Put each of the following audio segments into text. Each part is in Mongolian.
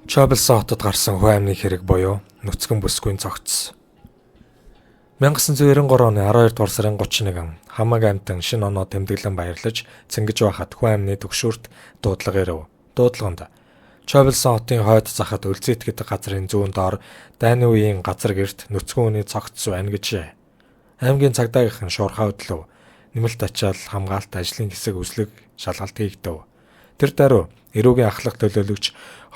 Чобелсон хотод гарсан хүн амны хэрэг буюу нүцгэн бүсгүйн цогц. 1993 оны 12 дугаар сарын 31 хамаг амьтан шинэ оноо тэмдэглэн баярлаж цэнгэж байхад хүн амны түгшүүрт дуудлага ирэв. Дуудлаганд Чобелсон хотын хойд захад Өлзийт гэдэг газрын зүүн доор дайны үеийн газар гэрт нүцгэн хүний цогц байна гэжээ. Аймгийн цагдаагийнхан шуурхаа хөдлөв. Нэмэлт ачаал хамгаалт ажлын хэсэг үзлэг шалгалт хийгдэв. Тэр даруй эрүүгийн ахлах төлөөлөгч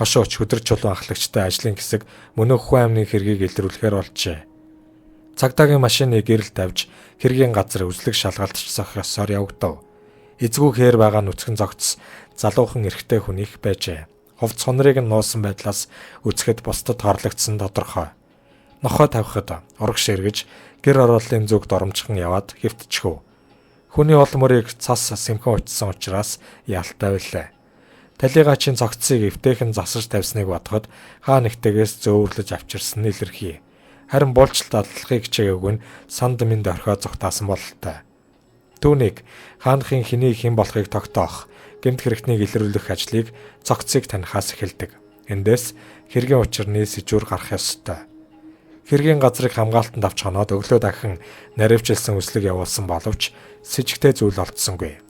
хошууч хөдөр чулуун ахлагчтай ажлын хэсэг мөнөөх хүн амны хэргийг илрүүлэхээр болжээ. Цагдаагийн машины гэрэл тавьж хэргийн газар үзлэг шалгалтч зохиосоор явагдав. Эзгүй хээр байгаа нүцгэн зогтс залуухан эрэгтэй хүн их байжээ. Хувц хонорыг нь нуусан байдлаас үзэхэд бусдад хорлогдсон тодорхой. Нохой тавихад урагш эргэж гэр орооллын зүг доромжхон яваад хэвтчихв. Хүний ол мөрийг цас сэмхэн учсан учраас ялтай байлаа. Талигачийн цогцсыг эвтэйхэн засаж тавьсныг бодоход хаа нэгтэйгээс зөөвөрлөж авчирсан нь илэрхий. Харин булчлт алдлахыг хичээгээгүй нь санд минь орхио зугтаасан бололтой. Түүнийг хаанхын хэний хэн болохыг тогтоох, гэмт хэрэгтнийг илрүүлэх ажлыг цогцсыг танихаас эхэлдэг. Эндээс хэргийн учирны сэжүүр гарах ёстой. Хэргийн газрыг хамгаалтанд авч хоноод өглөө дахин наривчилсан үслэг явуулсан боловч сэжигтэй зүйл олдсонгүй.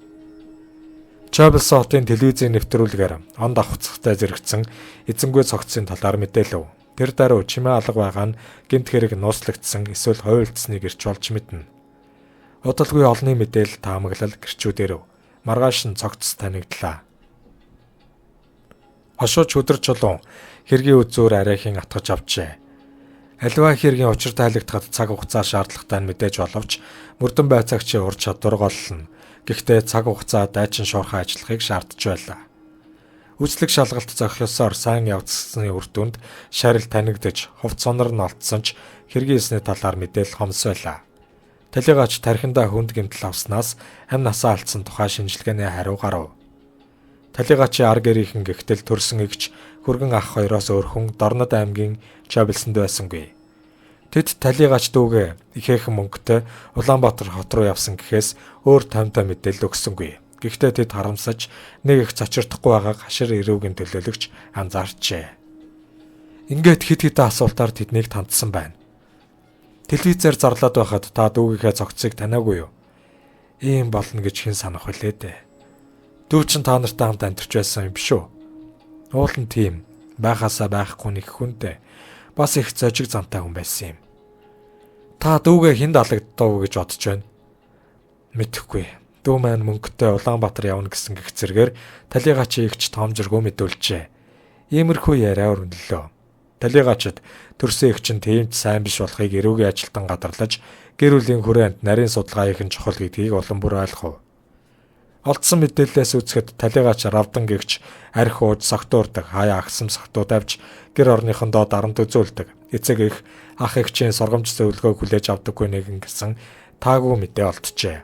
Чобелсон хотын телевизийн нэвтрүүлгээр онд авахцтай зэрэгцэн эзэнгүй цогцсын талаар мэдээлэв. Тэр даруй чимээ алга байгаа нь гэмт хэрэг нууцлагдсан эсвэл хойволдсныг ирч болж мэднэ. Удалгүй олонний мэдээлэл таамаглал гэрчүүд ирэв. Маргааш нь цогц танигдлаа. Хошууч өдөр чулуун хэргийн үзүүр арайхийн атгаж авчээ. Аливаа хэргийн учир тайлагдахад цаг хугацаа шаардлагатай нь мэдээж боловч мөрдөн байцаагчийн ур чадвар голлоно. Гэхдээ цаг хугацаа дайчин шуурхай ажиллахыг шаардж байлаа. Үзлэг шалгалт зохиосоор сайн явцсны үр дүнд шарил танигдаж, хувц сонор нь олдсон ч хэргийн эсний талаар мэдээлэл хомс байлаа. Талигач тархиндаа хүнд гэмтэл авснаас амь насаа алдсан тухай шинжилгээний хариу гарав. Талигачийн ар гэрийнхэн гихтэл төрсөн эгч хөргөн ах хоёроос өөр хүн Дорнод аймгийн Чобелсонд байсангүй. Тэд талигач дүүгээ ихээхэн мөнгөтэй Улаанбаатар хот руу явсан гэхээс өөр томтой мэдээлэл өгсөнгүй. Гэхдээ тэд харамсаж нэг их цочирдохгүй байгааг хашир эрүүгийн төлөөлөгч анзаарчээ. Ингээд хэд хэдэн асуултаар тэднийг тандсан байна. Телевизээр зарлаад байхад та дүүгийнхээ цогцыг таниагүй юу? Ийм болно гэж хэн санах вүлээ дээ. Дүү чинь та нартай хамт амьдарч байсан юм биш үү? Уул нь тийм байхасаа байхгүй нэг хүнтэй бас их зожиг зантай хүн байсан юм. Та дүүгээ хүнд алагдав гэж бодож байна. Мэдэхгүй. Дүү маань мөнгөтэй Улаанбаатар явна гэсэн гэх зэргээр талигачийн эгч тоомжиргөө мэдүүлжээ. Иймэрхүү яриа өрнөлөө. Талигачид төрсөн эгч нь тийм ч сайн биш болохыг эрүүгийн ажилтан гадарлаж гэр бүлийн хүрээнд нарийн судалгаа хийх нь чухал гэдгийг улам бүр ойлгов. Олдсон мэдээллээс үзэхэд талигач равдан гэгч арх ууж согтуурдаг, хаяа агсам согтуу тавьж гэр орныхондоо дарамт үзүүлдэг. Эцэг их ах эгчийн сургамж зөвлөгөө хүлээж авдаггүй нэгэн гэсэн таагүй мэдээ олджээ.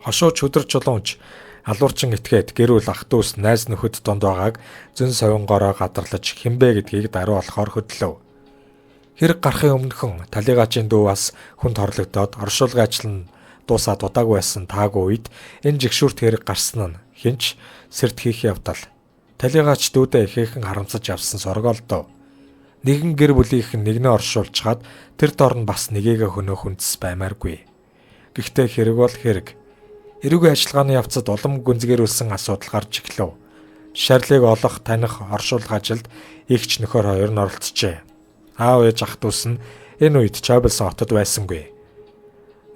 Хошуу чөдөр чулуунч алуурчин этгээд гэр бүл ах дүүс найз нөхөд дунд байгааг зөн совингороо гадарлаж хинбэ гэдгийг даруй болохоор хөдлөв. Хэрэг гарахын өмнөхөн талигачийн дүү бас хүнд хорлогдоод оршуулгын ажил нь дуусаад удаагүй байсан таагүй үед энэ жигшүүрт хэрэг гарсан нь хинч сэрд хийх явдал. Талигач дүүдээ ихээхэн харамсаж явсан сорог олдов. Нэгэн гэр бүлийнх нь нэгнээ оршуулчхаад тэр дор нь бас нэгээгээ хөнөөх үндэс баймааргүй. Гэхдээ хэрэг бол хэрэг. Эрүүгийн ажиллагааны явцад улам гүнзгийрүүлсэн асуудал гарч эхлэв. Шарлыг олох, таних, оршуулах ажилд эгч нөхөр хоёр нь оролцжээ. Аав ээж ах дүүс нь энэ үед Чобелсон хотод байсангүй.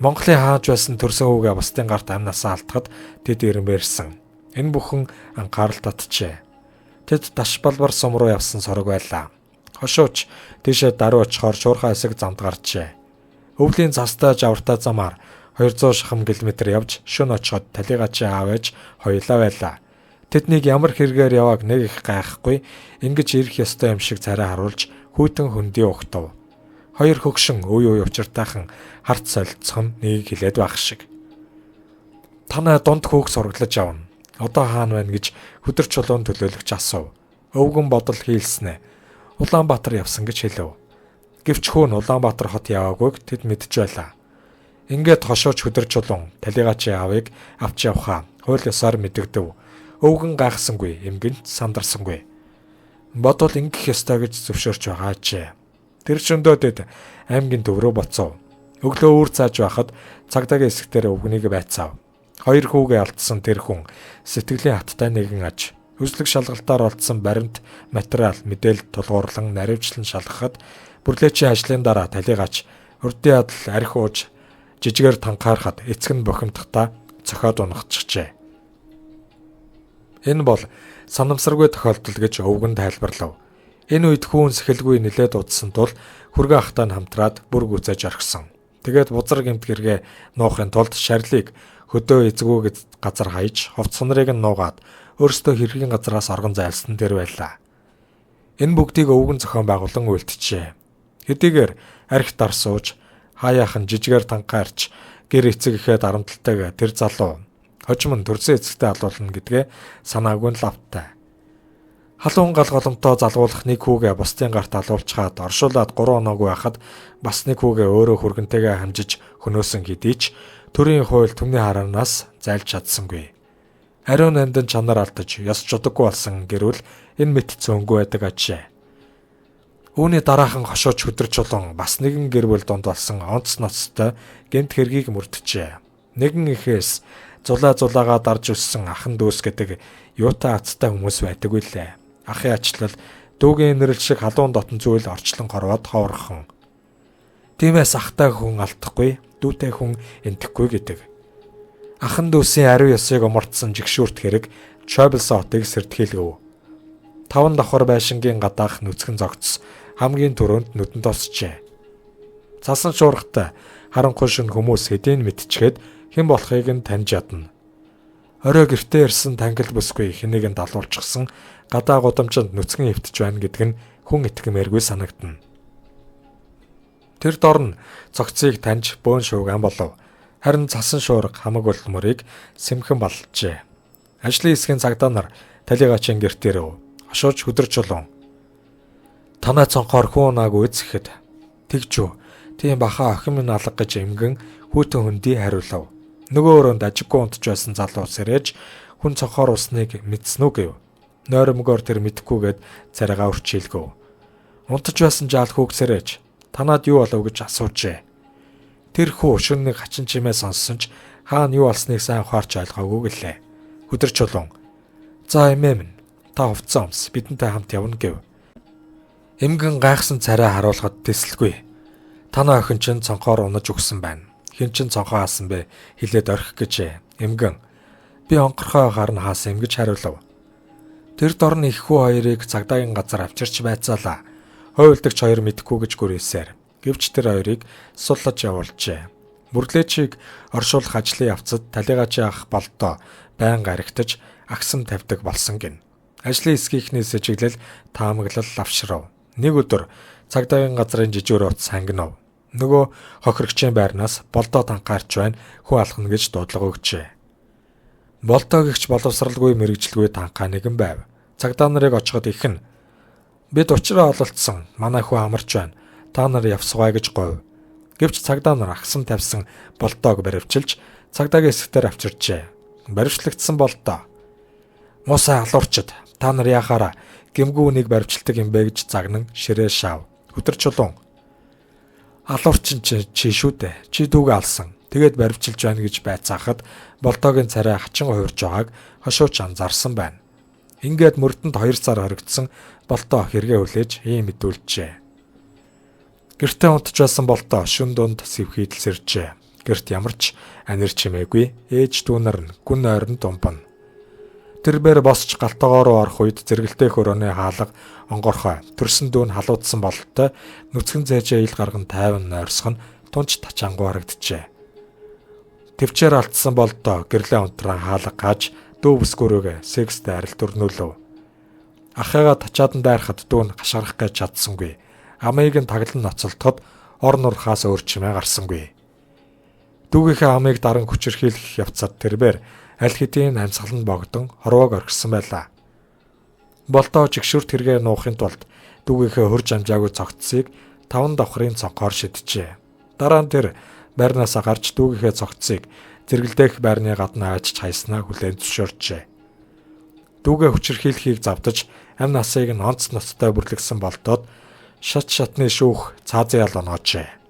Монголын хааж байсан төрсөн хүүгээ бусдын гарт амь насаа алдахад тэд ирмээрсэн. Энэ бүхэн анхаарал татжээ. Тэд даш балбар сум руу явсан сорог байлаа. Хошууч тийшээ даруй очихоор шуурхай хэсэг замд гарчээ. Өвлийн цастай жавартай замаар 200 шахам километр явж шөнө очиход талигачийн аав ээж хоёулаа байлаа. Тэднийг ямар хэрэгээр явааг нэг их гайхгүй ингэж ирэх ёстой юм шиг царай харуулж хүйтэн хөндий угтав. Хоёр хөгшин үе үе учиртайхан харт солилцох нь нэгийг хилээд байх шиг. Танай дунд хүүг сургалаж явна. Одоо хаана байна гэж хөдөр чулуун төлөөлөгч асуув. Өвгөн бодол хийлснэ. Улаанбаатар явсан гэж хэлв. Гэвч хүү нь Улаанбаатар хот яваагүйг тэд мэдж байлаа. Ингээд хошууч хөдөр чулуун талигачийн аавыг авч явхаа хууль ёсоор мэдэгдэв. Өвгөн гайхсангүй, эмгэнт сандарсангүй. Бодвол ингэх ёстой гэж зөвшөөрч байгаа ажээ. Тэр шөндөө тэд аймгийн төв рүү буцав. Өглөө үүр цааж байхад цагдаагийн хэсэгтэр өвгөнийг байцаав. Хоёр хүүгээ алдсан тэр хүн сэтгэлийн хаттай нэгэн аж. Хүслэг шалгалтаар олдсон баримт материал мэдээлэл тулгуурлан наривчлан шалгахад бүрлээчийн ажлын дараа талигач урдын адал арх ууж жижигээр танхаархад эцэг нь бухимдахдаа цохиод унахчихжээ. Энэ бол санамсаргүй тохиолдол гэж өвгөн тайлбарлав. Энэ үед хүүн сэхэлгүй нилээд удсан тул хүргэн ахтай нь хамтраад бүр гүзээж орхисон. Тэгээд бузар гэмт гэргээ нуухын тулд шарлыг хөдөө эзгүү гэж газар хаяж хувц сунрыг нь нуугаад өөрсдөө хэргийн газараас оргон зайлсан тэр байлаа. Энэ бүгдийг өвгөн зохион байгуулан үйлдэлжээ. Хэдийгээр арх дар сууж хаяахан жижигээр танхаарч гэр эцэг ихээ дарамтлдаг тэр залуу хожим нь төрсөн эцэгтэй алуулна гэдгээ санаагүй нь лавтай. Халуун гал голомтоо залгуулах нэг хүүгээ бусдын гарт алуулчхаад оршуулад 3 оноогүй байхад бас нэг хүүгээ өөрөө хүргэнтэйгээ хамжиж хөнөөсөн хэдий ч төрийн хууль түмний хараанаас зайлж чадсангүй. Ариун нандин чанар алдаж ёс жудаггүй болсон гэрүүл энэ мэт цөөнгүй байдаг ажээ. Үүний дараахан хошууч хөдөрч чулуун бас нэгэн гэр бүл дунд болсон онц ноцтой гэмт хэргийг мөрдөжээ. Нэгэн ихээс зулаа зулаагаа дарж өссөн ахан дүүс гэдэг юутай азтай хүмүүс байдаг үлээ. Ахын ачлал дүүгийн нэрэл шиг халуун дотн зүйл орчлон хорвоод ховорхон. Тиймээс ахтай хүн алдахгүй, дүүтэй хүн энтэхгүй гэдэг. Ахан дүүсийн ариун ёсыг умартсан жигшүүрт хэрэг Чойблсон хотыг сэрдхийлгэв. Таван давхар байшингийн гадаах нүцгэн зогтс хамгийн түрүүнд нүдэнд тусчээ. Цасан шуургатай харанхуй шин хүмүүс хэдийн мэдчихэд хэн болохыг нь таньж ядна. Орой гэртээ ирсэн тангил бүсгүй хэнийг нь далуулчихсан гадаа гудамжинд нүцгэн эвтэж байна гэдг нь хүн итгэмээргүй санагдана. Тэр дор нь цогцыг таньж бөөн шууган болов. Харин цасан шуурга хамаг улмөрийг сэмхэн балджээ. Ажлын хэсгийн цагдаа нар талигачийн гэрт ирэв. Хошууч хөдөрч чулуун. Танай цонхоор хүн унаагүй эцэхэд тэгж үү. Тийм баха охин минь алга гэж эмгэн хүүтэн хөндий хариулав. Нөгөө өрөөнд ажиггүй унтж байсан залуу сэрэж хүн цонхоор усныг мэдсэн үү гэв. Нойрмогоор тэр мэдэхгүйгээд царайгаа өрчийлгэв. Унтж байсан жаал хүүг сэрэж танаад юу болов гэж асуужээ. Тэр хүү шөнө нэг хачин чимээ сонссон ч хаана юу болсныг сайн ухаарч ойлгоогүй гэлээ. Хөдөрч чулуун. За эмээ минь та хувцас өмс бидэнтэй хамт явна гэв. Эмгэн гайхсан царай харуулхад тэсэлгүй. Танай охин чинь цонхоор унаж өгсөн байна. Хэн чинь цонхоо хаасан бэ? Хилээд орхих гэжээ. Эмгэн би онгорхой байхаар нь хаасан юм гэж хариулав. Тэр дор нь их хүү хоёрыг цагдаагийн газар авчирч байцаалаа. Хуйлдагч хоёр мэдэхгүй гэж гүрээсээр. Гэвч тэр хоёрыг суллаж явуулжээ. Мөрлөөчийг оршуулах ажлын явцад талигачийн ах Болдоо байнга аригтаж агсам тавьдаг болсон гин. Ажлын хэсгийнхний сэжиглэл таамаглал лавшрав. Нэг өдөр цагдаагийн газрын жижүүр утас хангинав. Нөгөө хохирогчийн байрнаас Болдоо танхаарч байна хүн алхна гэж дуудлага өгчээ. Болдоо гихч боловсралгүй мэрэгжилгүй танхаа нэгэн байв. Цагдаа нарыг очиход их нь бид учраа ололцсон. Манай хүү амарч байна. Та нар явсгай гэж говь. Гэвч цагдаа нар агсан тавьсан Болдоог баривчилж цагдаагийн хэсэгтэр авчирчээ. Баривчлагдсан Болдоо. Муусай алуурчид та нар яхаараа гэмгүй үнийг баривчилдаг юм бэ гэж загнан ширээ шав. Өдөр чулуун. Алуурчин чи шүү дээ. Чи дүүгээ алсан. Тэгээд баривчилж байна гэж байцаахад Болдоогийн царай хачин хувирж байгааг хошууч анзаарсан байна. Ингээд мөрдөнд 2 сар хоригдсон Болдоо хэрэгээ хүлээж ийм мэдүүлжээ. Гэртээ унтж байсан Болдоо шүн дунд сэвхийдэл сэржээ. Гэрт ямар ч анир чимээгүй. Ээж дүүнер нь гүн ойронд думбана. Тэрбээр босч галтгоо руу орох үед зэрэгэлтэй хөрөөний хаалга онгорхой төрсөн дүүн халуудсан бололтой нүцгэн зээжээ ил гарган тайван нойрсох нь тунч тачаангуй харагджээ. Төвчээр алдсан Болдоо гэрлээ унтран хаалга гааж дүү бүсгүүрүүгээ секстэй арил төрнүүлв. Ахыгаа тачаадан дайрахад дүү нь гашгарах гэж чадсангүй. Амыг нь таглан ноцолдоход ор нурхаас өөр чимээ гарсангүй. Дүүгийнхээ амыг даран хүчирхийлэх явцад тэрбээр аль хэдийн амьсгал нь богдон хорвоог орхисон байлаа. Болдоо жигшүүрт хэрэгээ нуухын тулд дүүгийнхээ хөрж амжаагүй цогцсыг 5 давхрын цонхоор шиджээ. Дараа нь тэр байрнаасаа гарч дүүгийнхээ цогцсыг зэрэгэлдэх байрны гадна хайчиж хайснаа хүлээн зөвшөөрчээ. Дүүгээ хүчирхийлэхийг завдаж Амь насыг нь онц ноцтой бүрлэгсэн болдоод шат шатны шүүх цаазын ял оноожээ.